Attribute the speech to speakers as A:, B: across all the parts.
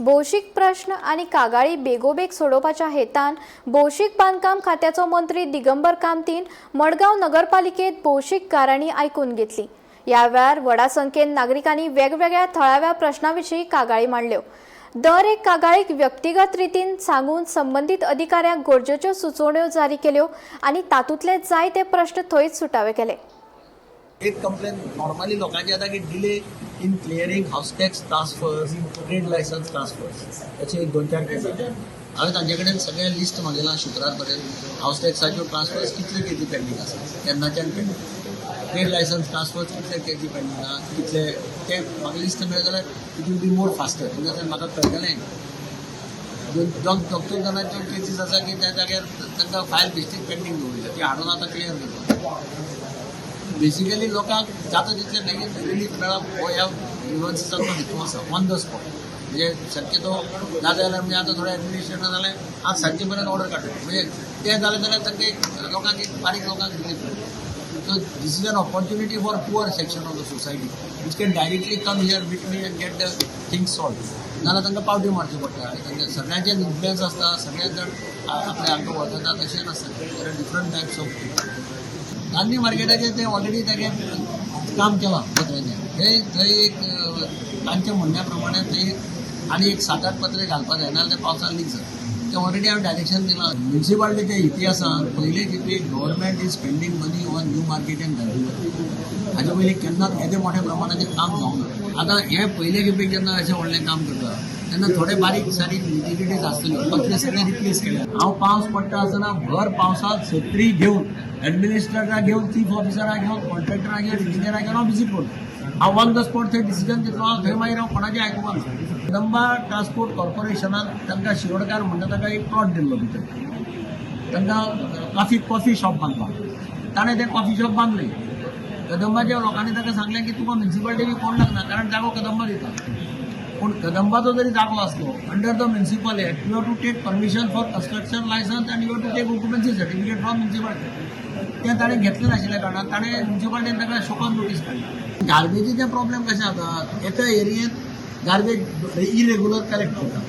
A: भौशीक प्रश्न आनी कागाळी बेगोबेग सोडोवपाच्या हेतान भौशीक बांदकाम खात्याचो मंत्री दिगंबर कामतीन मडगांव नगरपालिकेत भौशीक गाराणी आयकून घेतली. ह्या वेळार व्हडा संख्येन नागरिकांनी वेगवेगळ्या थळाव्या प्रश्नां विशीं कागाळी मांडल्यो. दर एक कागाळीक व्यक्तिगत रितीन सांगून संबंदीत अधिकाऱ्यांक गरजेच्यो सुचोवण्यो जारी केल्यो आनी तातूंतले जायते प्रश्न थंयच सुटावे केले.
B: एक कंप्लेन नॉर्मली लोकांची येता की delay in clearing house tax transfers, trade licence transfers. अशे एक दोन चार केसी. हांवें तांचे कडेन सगळें लिस्ट मागयलां. शुक्रार पर्यंत हावस टॅक्साच्यो ट्रान्सफर्स कितले केजी पेंडींग आसा, केन्नाच्यान पेंडींग, ट्रेड लायसन्स ट्रान्सफर्स कितले केजी पेंडींग आहा, कितले ते म्हाका लिस्ट मेळ्ळें जाल्यार it will be more faster in the sense म्हाका कळटलें. दोन दोग दोग जाणांच्यो केसीस आसा की त्या जाग्यार तांकां फायल बेश्टीच पेंडींग दवरिल्ल्या, ती हाडून आतां क्लियर करता. बेसिकली लोकांक जाता तितले बेगीन रिलीफ मेळप हो ह्या ग्रिवन्सीचो हेतू आसा. ऑन the spot म्हणजे शक्यतो जाता जाल्यार, म्हणजे आतां थोडे एडमिनिस्ट्रेटर जालें, आज सांजचे पर्यंत ऑर्डर काडटा. म्हणजे तें जालें जाल्यार तांकां एक लोकांक, एक बारीक लोकांक रिलीफ मेळटा. So this is an opportunity for poor section of the society which can directly come here with me and get the things solved. नाजाल्यार तांकां पावटी मारच्यो पडटा आनी तांकां सगळ्यांचे इन्फ्लुयन्स आसता, सगळ्याच जाण आपल्या हांकां वळखतात अशें नासता. There are different types of. Gandhi मार्केटाचेर ते ऑलरेडी तागे काम केलां पत्र्याचें. हे थंय एक तांच्या म्हणण्या प्रमाणे थंय आनी एक सात आठ पत्रे घालपाक जाय, नाजाल्यार ते पावसान लीक जाता. ते ऑलरेडी हांवें डायरेक्शन दिलां. म्युन्सिपालिटीच्या इतिहासात पयले खेपे government is spending money on New Market and Gandhi Market. हाचे पयलीं केन्नाच येदे मोठ्या प्रमाणाचेर काम जावना. आतां हे पयले खेपेक जेन्ना अशें व्हडलें काम करता तेन्ना थोडे बारीक सारीक निटिग्रिटीज आसतल्यो. पत्रे सगळे रिप्लेस केले. हांव पावस पडटा आसतना भर पावसांत सत्री घेवन, एडमिनिस्ट्रेटराक घेवन, चीफ ऑफिसराक घेवन, कॉन्ट्रॅक्टराक घेवन, इंजिनियराक घेवन हांव विजीट करता. हांव ऑन the spot थंय डिसिजन घेतलो. हांव थंय मागीर हांव कोणाचें आयकुपाक ना. कदंबा ट्रान्सपोर्ट कॉर्पोरेशनान तांकां, शिरोडकार म्हणटा ताका एक प्लॉट दिल्लो भितर तांकां कॉफी कॉफी शॉप बांदपाक. ताणें तें कॉफी शॉप बांदलें. कदंबाच्या लोकांनी ताका सांगलें की तुका म्युन्सिपालिटी कोण लागना, कारण जागो कदंबा दिता. पूण कदंबाचो जरी जागो आसलो, under the Municipal Act you have to take permission for construction licence and you have to take occupancy certificate from municipality. तें ताणें घेतलें नाशिल्ल्या कारणान ताणें म्युन्सिपालिटीन ताका शोकॉज नोटीस काडली. गार्बेजीचे प्रॉब्लेम कशें जाता, एका एरियेंत गार्बेज इरेग्युलर कलेक्ट करता.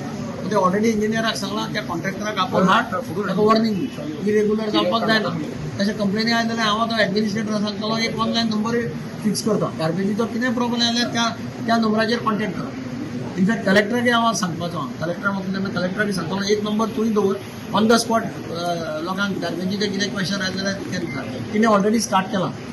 B: ते ऑलरेडी इंजिनियराक सांगलां, त्या कॉन्ट्रॅक्टराक आपोवन हाड, ताका वॉर्निंग दी, इरेग्युलर जावपाक जायना. तशें कंप्लेनी आयले जाल्यार हांव आतां एडमिनिस्ट्रेटर सांगतलो, एक ऑनलायन नंबरूय फिक्स करता. गार्बेजीचो कितें प्रॉब्लेम जाल्यार त्या त्या नंबराचेर कॉन्टेक्ट करा. इनफॅक्ट कलेक्टराकय हांव सांगपाचो. हांव कलेक्टर म्हाका तेन्ना कलेक्टराक सांगतलो, एक नंबर तुवें दवर, ऑन the spot लोकांक गार्बेजीचें कितें क्वेश्चन आयले जाल्यार ते तिणें ऑलरेडी स्टार्ट केलां.